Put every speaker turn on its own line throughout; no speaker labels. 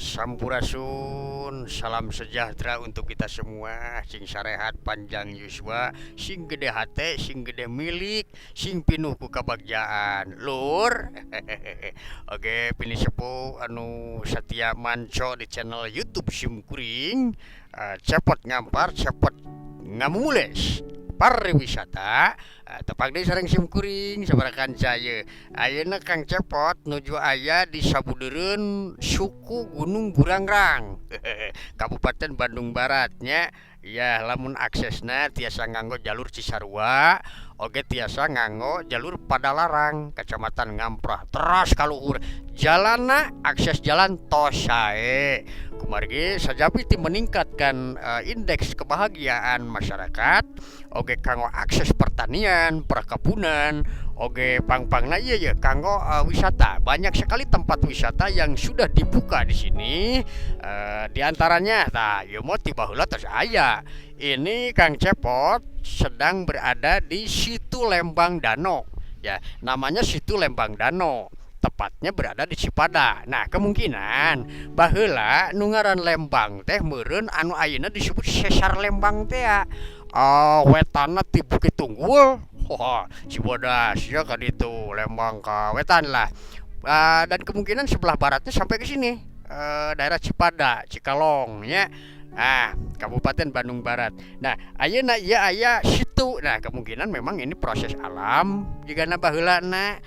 Sampurasun, salam sejahtera untuk kita semua. Sing sarehat, panjang yuswa, sing gede hate, sing gede milik, sing pinuh ku kabagjaan. Lur. Oke, pinisepuh anu setia manco di channel YouTube sim kuring, Cepot Ngampar, Cepot Ngamumule pariwisata, tepang deui sareng sim kuring sabaraha kanca ye. Ayeuna Kang Cepot nuju aya di sabudeureun suku Gunung Burangrang, Kabupaten Bandung Barat nya. Ya, lamun aksesna tiasa nganggo jalur Cisarua, oge tiasa nganggo jalur Padalarang, Kecamatan Ngamprah. Teras ka luhur. Jalanna, akses jalan tos sae. Kumargi sajabi ti meningkatkan indeks kebahagiaan masyarakat, oge kanggo akses pertanian, perkebunan, oge pang-pangna ieu ye kanggo wisata. Banyak sekali tempat wisata yang sudah dibuka di sini. Di antaranya tah ieu mah ti baheula tos aya. Ini Kang Cepot sedang berada di Situ Lembang Dano. Ya, namanya Situ Lembang Dano. Tepatnya berada di Cipada. Nah, kemungkinan baheula nu ngaran Lembang teh meureun anu ayeuna disebut Sesar Lembang teh ya. Wetanna ti Bukit Tunggul. Wah, Cibodas ya ka ditu Lembang ka wetan lah. Dan kemungkinan sebelah baratnya sampai ke sini, daerah Cipada, Cikalong ya. Ah, Kabupaten Bandung Barat. Nah, ayeuna ieu aya situ. Nah, kemungkinan memang ini proses alam jigana baheulana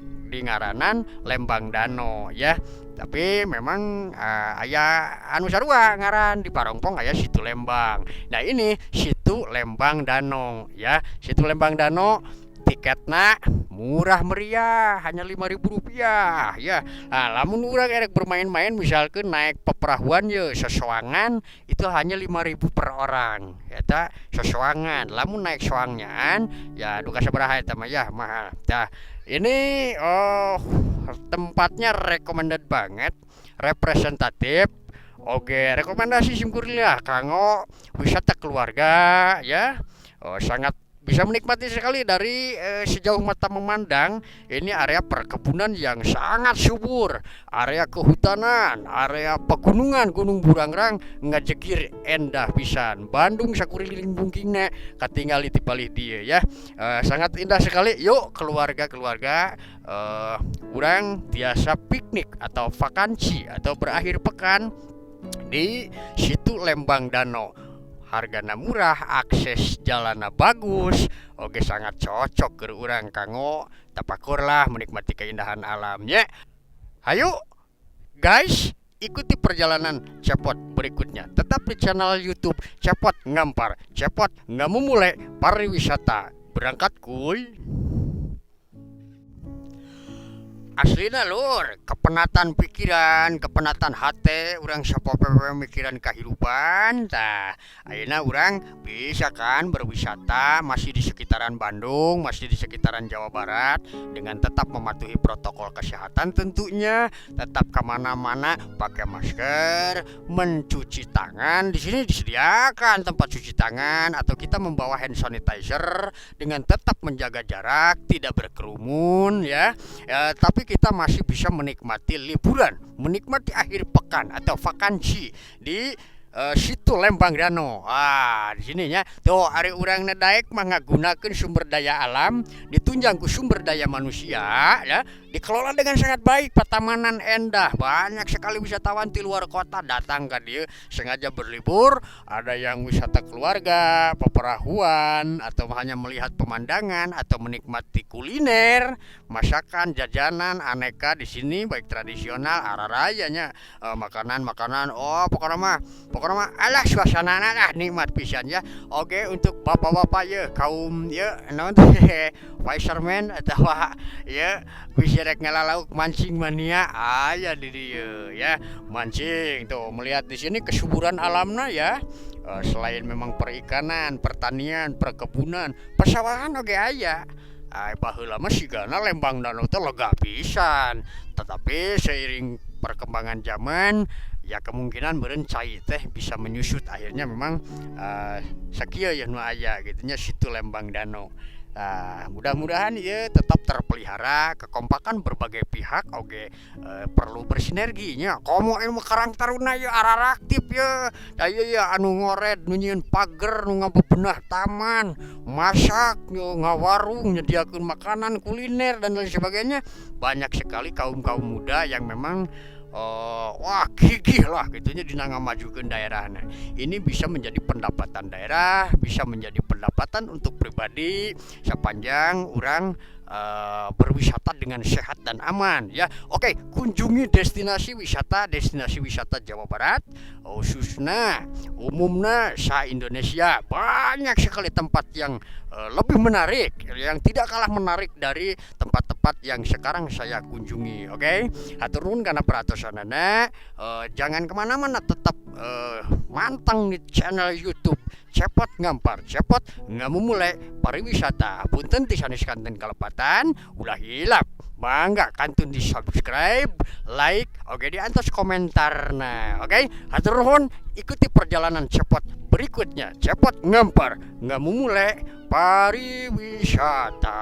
di ngaranan Lembang Dano ya. Tapi memang aya anu sarua ngaran di Parongpong aya Situ Lembang. Nah, ini Situ Lembang Dano ya. Situ Lembang Dano tiketna murah meriah, hanya Rp5.000 ya. Nah, lamun urang erek bermain-main misalkan naik peperahuan ye sesoangan itu hanya 5.000 per orang. Eta sesoangan. Lamun naik soangan ya duka sabaraha eta mah ya mahal. Tah, ini oh tempatnya recommended banget, representatif. Oke, rekomendasi simkuring lah kanggo wisata keluarga ya. Oh, sangat bisa menikmati sekali dari sejauh mata memandang. Ini area perkebunan yang sangat subur, area kehutanan, area pegunungan Gunung Burangrang ngajegir endah pisan. Bandung sakuriling bungkingna katingali ti palih dieu ya. Sangat indah sekali. Yuk keluarga-keluarga, urang tiasa piknik atau vakansi atau berakhir pekan di Situ Lembang Dano. Hargana murah, akses jalanna bagus, oke sangat cocok ke urang kanggo tapakur lah menikmati keindahan alamnya. Ayo guys, ikuti perjalanan Cepot berikutnya. Tetap di channel YouTube Cepot Ngampar, Cepot Ngamumule Pariwisata. Berangkat kuy. Aslina lur, kepenatan pikiran, kepenatan hati, urang sapopoe mikiran kehidupan. Tah, ayeuna urang bisa kan berwisata masih di sekitaran Bandung, masih di sekitaran Jawa Barat dengan tetap mematuhi protokol kesehatan tentunya, tetap kemana-mana pakai masker, mencuci tangan. Di sini disediakan tempat cuci tangan atau kita membawa hand sanitizer dengan tetap menjaga jarak, tidak berkerumun ya. Ya, tapi kita masih bisa menikmati liburan, menikmati akhir pekan atau vakansi di Situ Lembang Dano. Ah, di sini nya. Tuh ari urang daek mah ngagunakeun sumber daya alam, ditunjang ku sumber daya manusia ya, dikelola dengan sangat baik, pertamanan endah, banyak sekali wisatawan di luar kota datang ke dieu sengaja berlibur, ada yang wisata keluarga, peperahuan atau hanya melihat pemandangan atau menikmati kuliner, masakan, jajanan aneka di sini baik tradisional araraya nya, makanan-makanan, oh pokoknya mah alah suasana lah nikmat pisan ya. Oke, untuk bapak-bapak ya, kaum ya naon teh fisherman atau ya bisa rek ngalalauk mancing mania aya di dieu ya. Mancing tuh, melihat di sini kesuburan alamna ya. Selain memang perikanan, pertanian, perkebunan, persawahan oge aya. Ay, baheula mah sigana Lembang Danau teh lega pisan. Tetapi seiring perkembangan zaman ya kemungkinan meureun cai teh bisa menyusut, akhirnya memang sakieu ya nu aya gitu nya Situ Lembang Dano. Nah, mudah-mudahan ya tetap terpelihara kekompakan berbagai pihak oge perlu bersinergi nya. Komo ilmu Karang Taruna ya araraktif ya. Da ieu ya anu ngored, nu nyieun pager, nu ngabebenah taman, masak, nu ngawarung, nyediakeun makanan, kuliner, dan lain sebagainya. Banyak sekali kaum-kaum muda yang memang wah, gigih lah gitu nya dina ngamajukeun daerahna. Ini bisa menjadi pendapatan daerah, bisa menjadi pendapatan untuk pribadi sepanjang urang berwisata dengan sehat dan aman ya. Oke, kunjungi destinasi wisata Jawa Barat, khususnya umumna sa Indonesia. Banyak sekali tempat yang lebih menarik, yang tidak kalah menarik dari tempat-tempat yang sekarang saya kunjungi. Oke, hatur nuhun kana perhatosanana. Jangan kemana-mana, tetap manteng di channel YouTube Cepot Ngampar, Cepot Ngamumule Pariwisata. Punten ti sanes kanten kalepatan, ulah hilap. Mangga kantun di subscribe, like, oke, di antos komentar. Nah, oke, hatur nuhun, ikuti perjalanan Cepot berikutnya. Cepot Ngampar, Ngamumule Pariwisata.